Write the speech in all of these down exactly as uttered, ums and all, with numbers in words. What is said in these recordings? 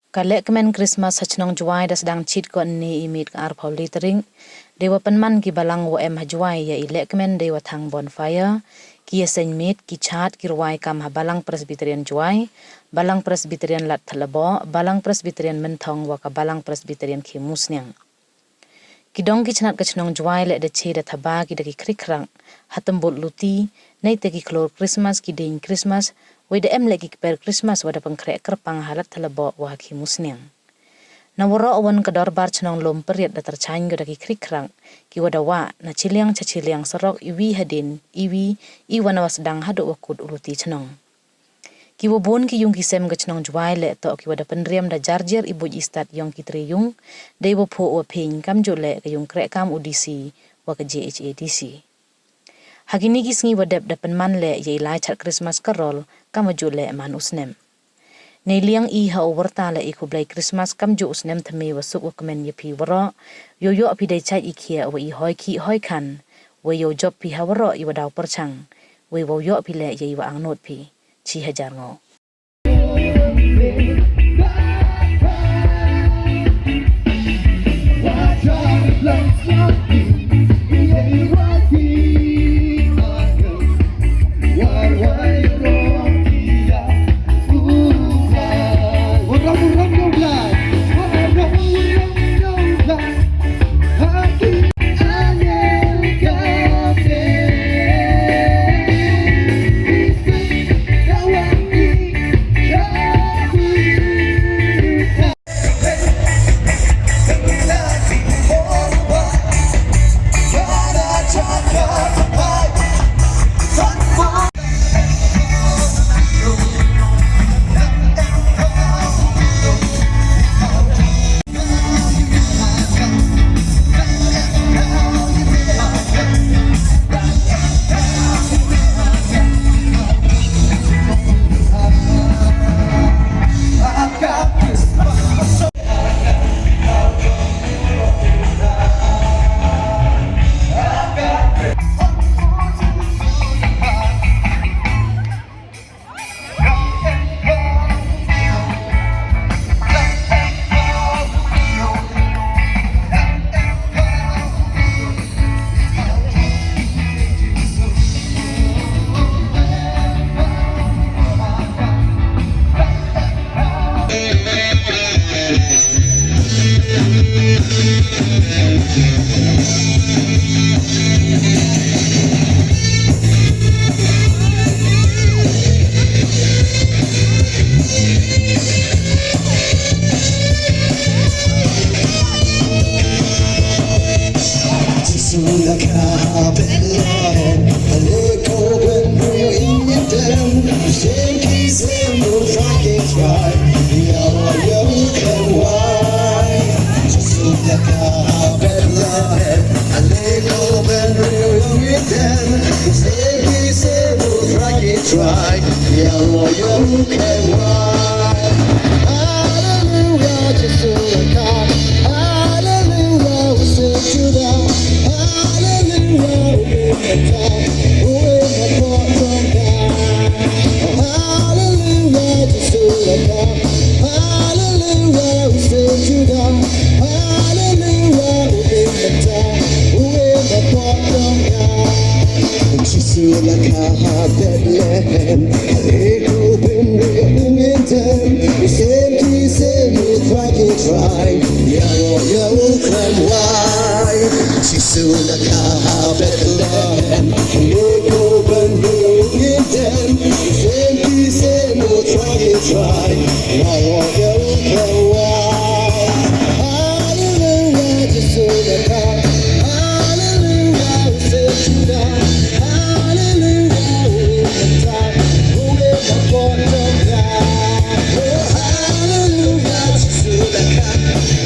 Ka lehkmen Christmas ha chnong Jwai da sdang chit ko ynne i miet ka arphaw le tarik. Dei wa pynman ki balang wa em ha Jwai ya i lehkmen dei wa thang bonfire, ki yaseng miet, ki chaad, ki rwai kam ha Balang Presbyterian Jwai, Balang Presbyterian Ladthadlaboh, Balang Presbyterian Mynthong wa ka Balang Presbyterian Khimusniang. Ki dong ki chnat ka chnong Jwai leh da che da thaba ki da ki khrik khrak, ha tymbut luti, neite ki khlur Christmas, ki dieñ Christmas, wei da em leh ki kper Christmas wa da pynkhreh kyrpang ha Ladthadlaboh wa ha Khimusniang. Na waroh wan ka dorbar chnong Lum Pyrriat da tyrchang ko da ki khrik khrak, ki wa da wah na chiliang cha chiliang sarok, iwi hadien iwi, iwa na wa sdang haduh wa kut u luti chnong. Ki wa bun ki yung ki sem ka chnong Jwai leh toh ki wa da pynriam da jar jer i buit i stad yong ki tre yung, dei wa phuh wa phiñ, kamjooh leh ka yung krehkam u D C wa ka J H A D C. Ha kini ki sngi wa dep da pynman leh ya i lai chaad Christmas carol, kamjooh leh man u snem. Neiliang i ha u wyrta leh i khublei Christmas kamjooh u snem thymme wa suk wa kmen ya phi waroh, yow yoh phi dei chait i khiah wa i hoi khih hoi khan, wei yow jop phi ha waroh i wa daw pyrchang, wei wow yoh phi leh ya i wa angnood phi. Chi hajar ngooh. Try, yeah, Lord, you can why. Hallelujah, Jesus, Lord God. Hallelujah, we sing to the Hallelujah, we sing to the Hallelujah, Jesus, Lord God. Hallelujah, we sing to the Hallelujah, we sing to the Jisu la ka ha Bethlehem, hale ko bynriew u ngi dem, i sem ki sem u Trai ki trai, ya ro ya u khlem wai. Jisu la ka ha Bethlehem, hale ko bynriew u ngi dem, i sem ki sem u Trai ki trai, ya ro ya u khlem wai. Hallelujah, Jisu la ka. Hallelujah, we sing to the Hallelujah, we lift up, we lift up for the God. Oh, hallelujah, Jisu la ka.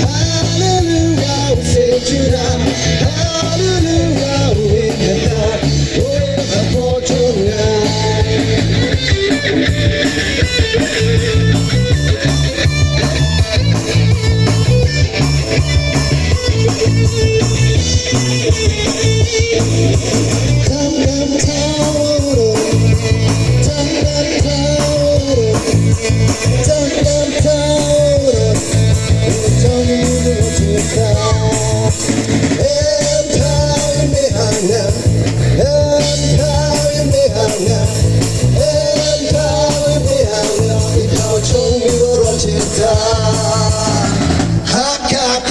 Hallelujah, we sing to the Hallelujah.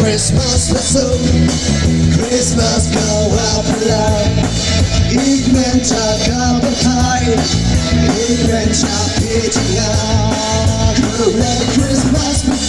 Christmas la suk, Christmas ka wa pala. Ik men cha ka batai, ik men cha pijila. Let Christmas be